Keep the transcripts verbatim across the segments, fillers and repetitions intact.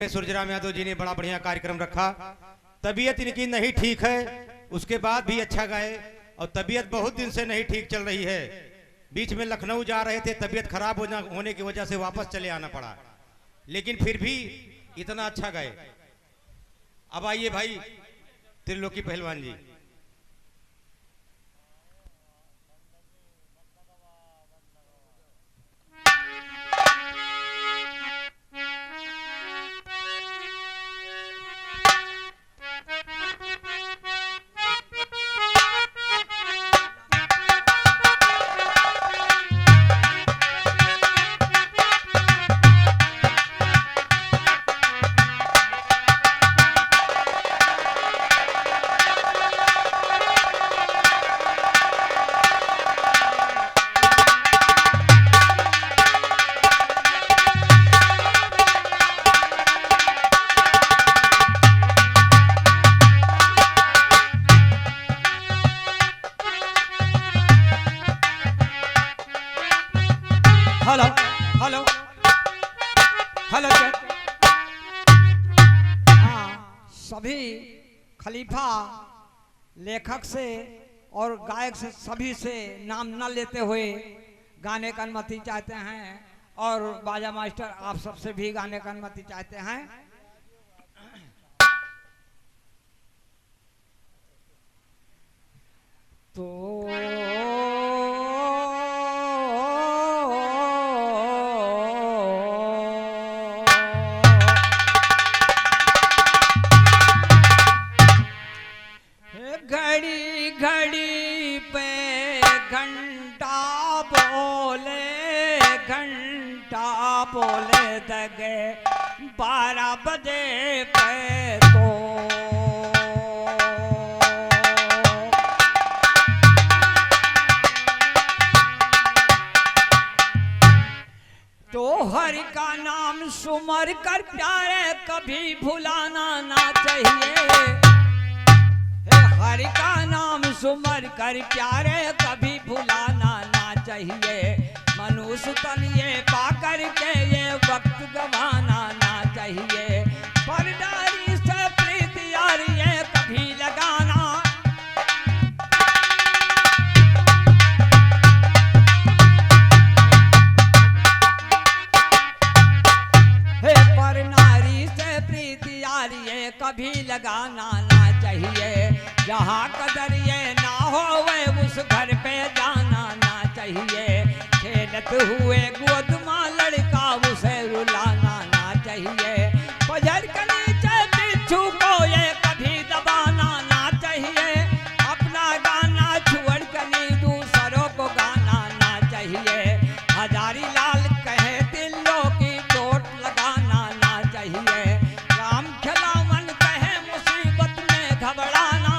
सूरजराम यादव जी ने बड़ा बढ़िया कार्यक्रम रखा। तबीयत इनकी नहीं ठीक है, उसके बाद भी अच्छा गाए, और तबीयत बहुत दिन से नहीं ठीक चल रही है। बीच में लखनऊ जा रहे थे, तबीयत खराब हो जा-, होने की वजह से वापस चले आना पड़ा, लेकिन फिर भी इतना अच्छा गाए। अब आइए भाई त्रिलोकी पहलवान ji. Hello, hello, hello, check. हाँ, सभी खलीफा लेखक से और गायक से, सभी से नाम न लेते हुए गाने का अनुमति चाहते हैं, और बाजा मास्टर आप सबसे भी गाने का अनुमति चाहते हैं। तो घड़ी घड़ी पे घंटा बोले, घंटा बोले दगे बारह बजे पे तो। तो हरि का नाम सुमर कर प्यारे कभी भुलाना ना चाहिए। हे हरि का नाम सुमर कर प्यारे कभी भुलाना ना चाहिए। मनुष्य तन ये पा करके ये वक्त गवाना ना चाहिए। पर नारी से प्रीत यार ये कभी लगाना। हे पर नारी से प्रीत यार ये कभी लगाना ना चाहिए। जहाँ कदर ये ना होवे उस घर पे जाना ना चाहिए। खेलत हुए गोद माँ लड़का उसे रुलाना ना चाहिए। पजर के नीचे बिच्छू को ये कभी दबाना ना चाहिए। अपना गाना छोड़ के नहीं दूसरों को गाना ना चाहिए। हजारी लाल कहे दिलों की चोट लगाना ना चाहिए। राम खिलावन कहे मुसीबत में घबराना।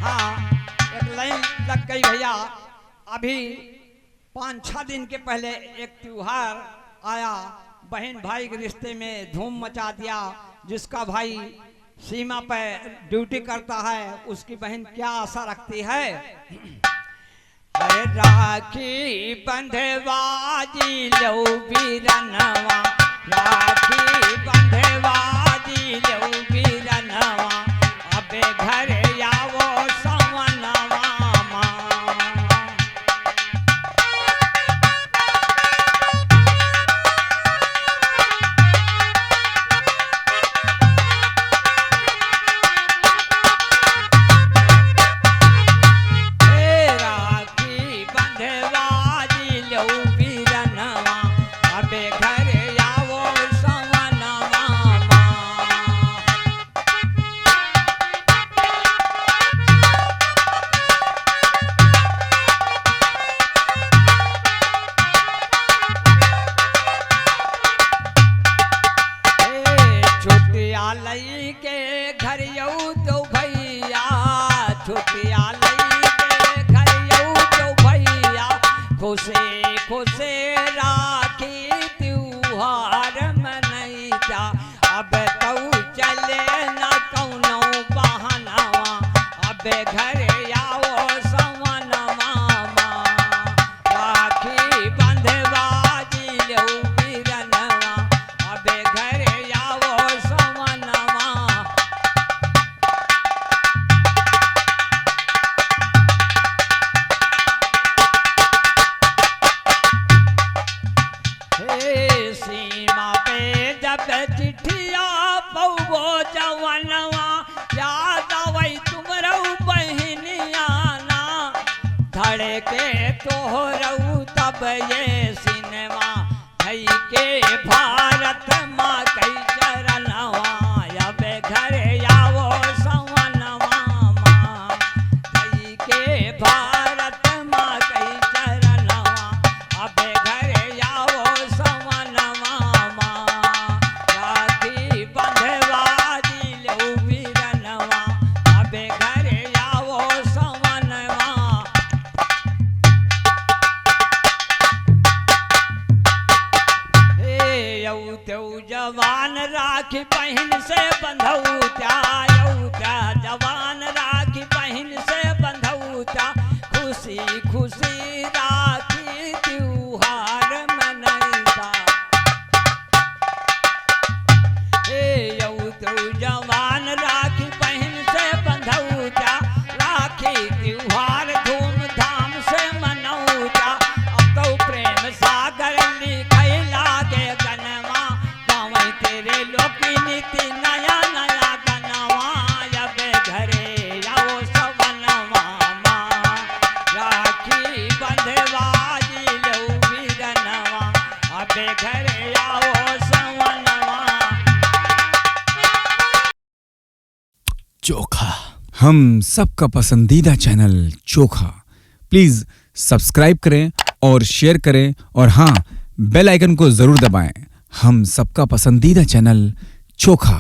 हाँ, एक लाइन लग गई भैया। अभी पाँच छह दिन के पहले एक त्योहार आया, बहन भाई के रिश्ते में धूम मचा दिया। जिसका भाई सीमा पे ड्यूटी करता है, उसकी बहन क्या आशा रखती है? अरे राखी बंधवा जी लो बीरनवा, राखी बंधवा जी लो बीरनवा, अबे घर आवो सवनवा मा। हे राखी बंधवा जी लो बीरनवा, अबे घर आवो सवनवा मा। धड़के तोहरऊ तब ये सिनवा, धई के भारत माँ कई चरणवा, अब घरे आवो सवनवा माँ। धई के भारत माँ कई चरणवा, अब घरे आवो सवनवा माँ। राखी बंधवा दिलऊ बीरनवा, अब घरे आवो सवनवा। हे यऊ तेऊ जवान राखी बहिन से बंधौता, यऊ त्या जवान राखी बहिन से बंधौता, खुशी खुशी राखी त्योहार मनैता। हे यऊ तू जवान राखी बहिन से बंधौता, राखी त्योहार धूमधाम से मनौता। अब तो प्रेम सागर लिखै लागे गनवा, गावै तेरे लोकी नीति नया नया गनवा। अब घरे आओ सवनवा माँ, राखी बंधवा दिलऊ बीरनवा, अब घरे आओ सवनवा। चोखा, हम सबका पसंदीदा चैनल चोखा। प्लीज सब्सक्राइब करें और शेयर करें और हाँ, बेल आइकन को जरूर दबाएं। हम सबका पसंदीदा चैनल चोखा।